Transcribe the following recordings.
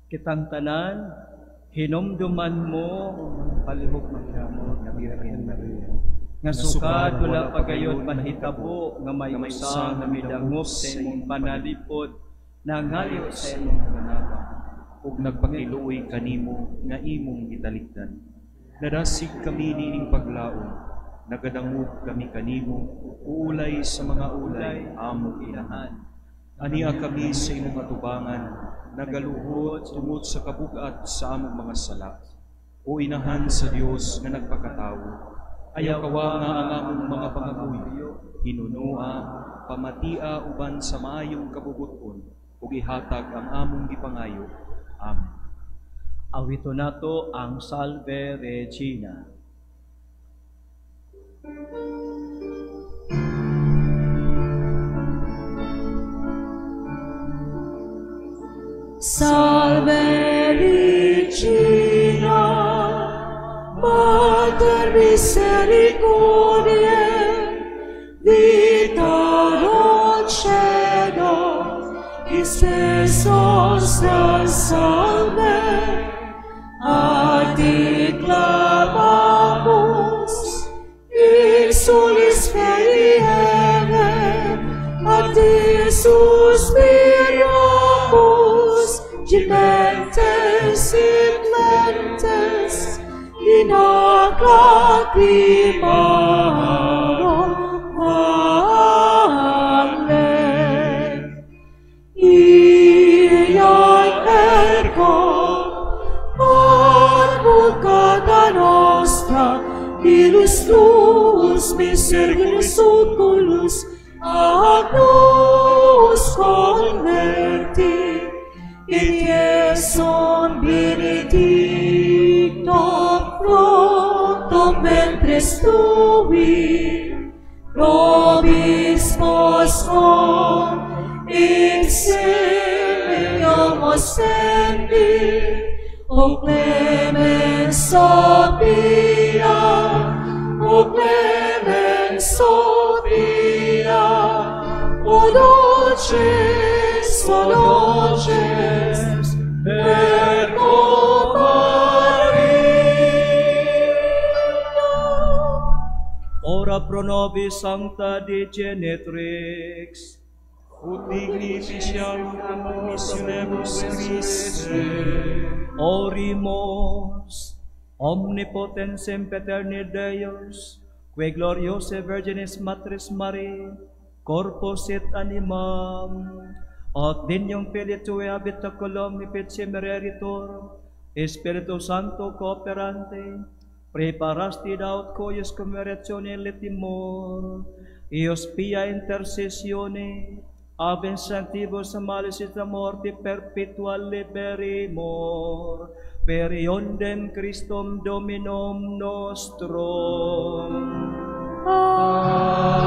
Kitang tanan, hinumduman mo Palihog magdamo nga Birhen Maria, nga sukad wala pa gayod mahitabo nga may usa nga midangop sa imong panalipod, nangayo sa imong panabang ug nagpakiluoy kanimo nga imong gitalikdan. Nadasig kami niining paglaom, nagadangop kami kanimo, uulay sa mga ulay, among inahan. Ania kami sa imong atubangan, nagaluhod tungod sa kabug-at sa among mga sala. O Inahan sa Dios nga nagpakatawo, ayaw kawanga ang among mga pangamuyo, hinunoa, pamatia uban sa maayong kabubut-on, ug ihatag ang among gipangayo. Amen. Awito nato ang Salve Regina. Salve Regina, Mater misericordiae, vita dulcedo, in nostra salve, a ti clamamus, exulis Dei Eve, a ti suspiramus, gementes et lentes, in hac lacrimarum valle. Ia ergo, advocata nostra, ilus tuus misericordias oculos, a nos converti, in Iesum benedictum fructum ventris tui, nobis postquam in exilium ostendi, O clemens Sophia, O clemens Sophia, O dulcis, O dulcis, Virgo Maria. Ora pro nobis sancta Dei genitrix, Ut digni efficiamur promissionibus Christe. Orimus, omnipotens sempeterni Deus, qui gloriose Virginis Matris Maria, corpus et animam, at dignum Filii tui habitaculum ipitsi mereritur, Spiritu Sancto cooperante, preparasti daut cuius convertione letimur, ius pia intercessione, ab incentibus malis et morti perpetua liberimur, per eundem Christum Dominum nostrum. Amen.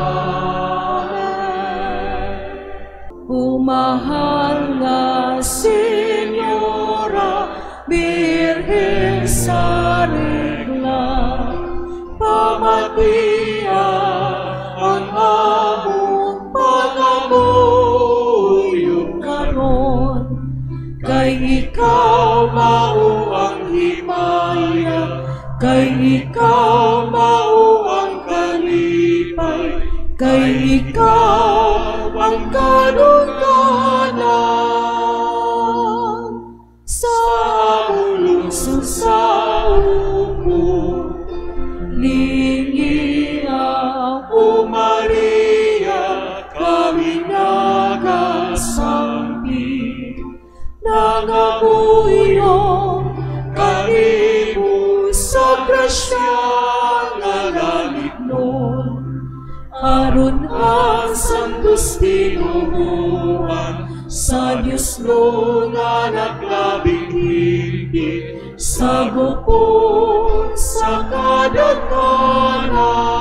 O mahal nga Senyora, Birhen sa regla, pamatia ang among pangamuyo karon, kay ikaw mao ang himaya, kay ikaw mao ang kalipay, kay ikaw ang kadungganan sa among lungsod sa uko. Lingia, O Maria, kami nagasampit, nangamuyo kanimo sa grasya nga langitnon, aron ang santos tinuhuan sa Dios nga naglabing higpit sa gupon sa kadaghanan.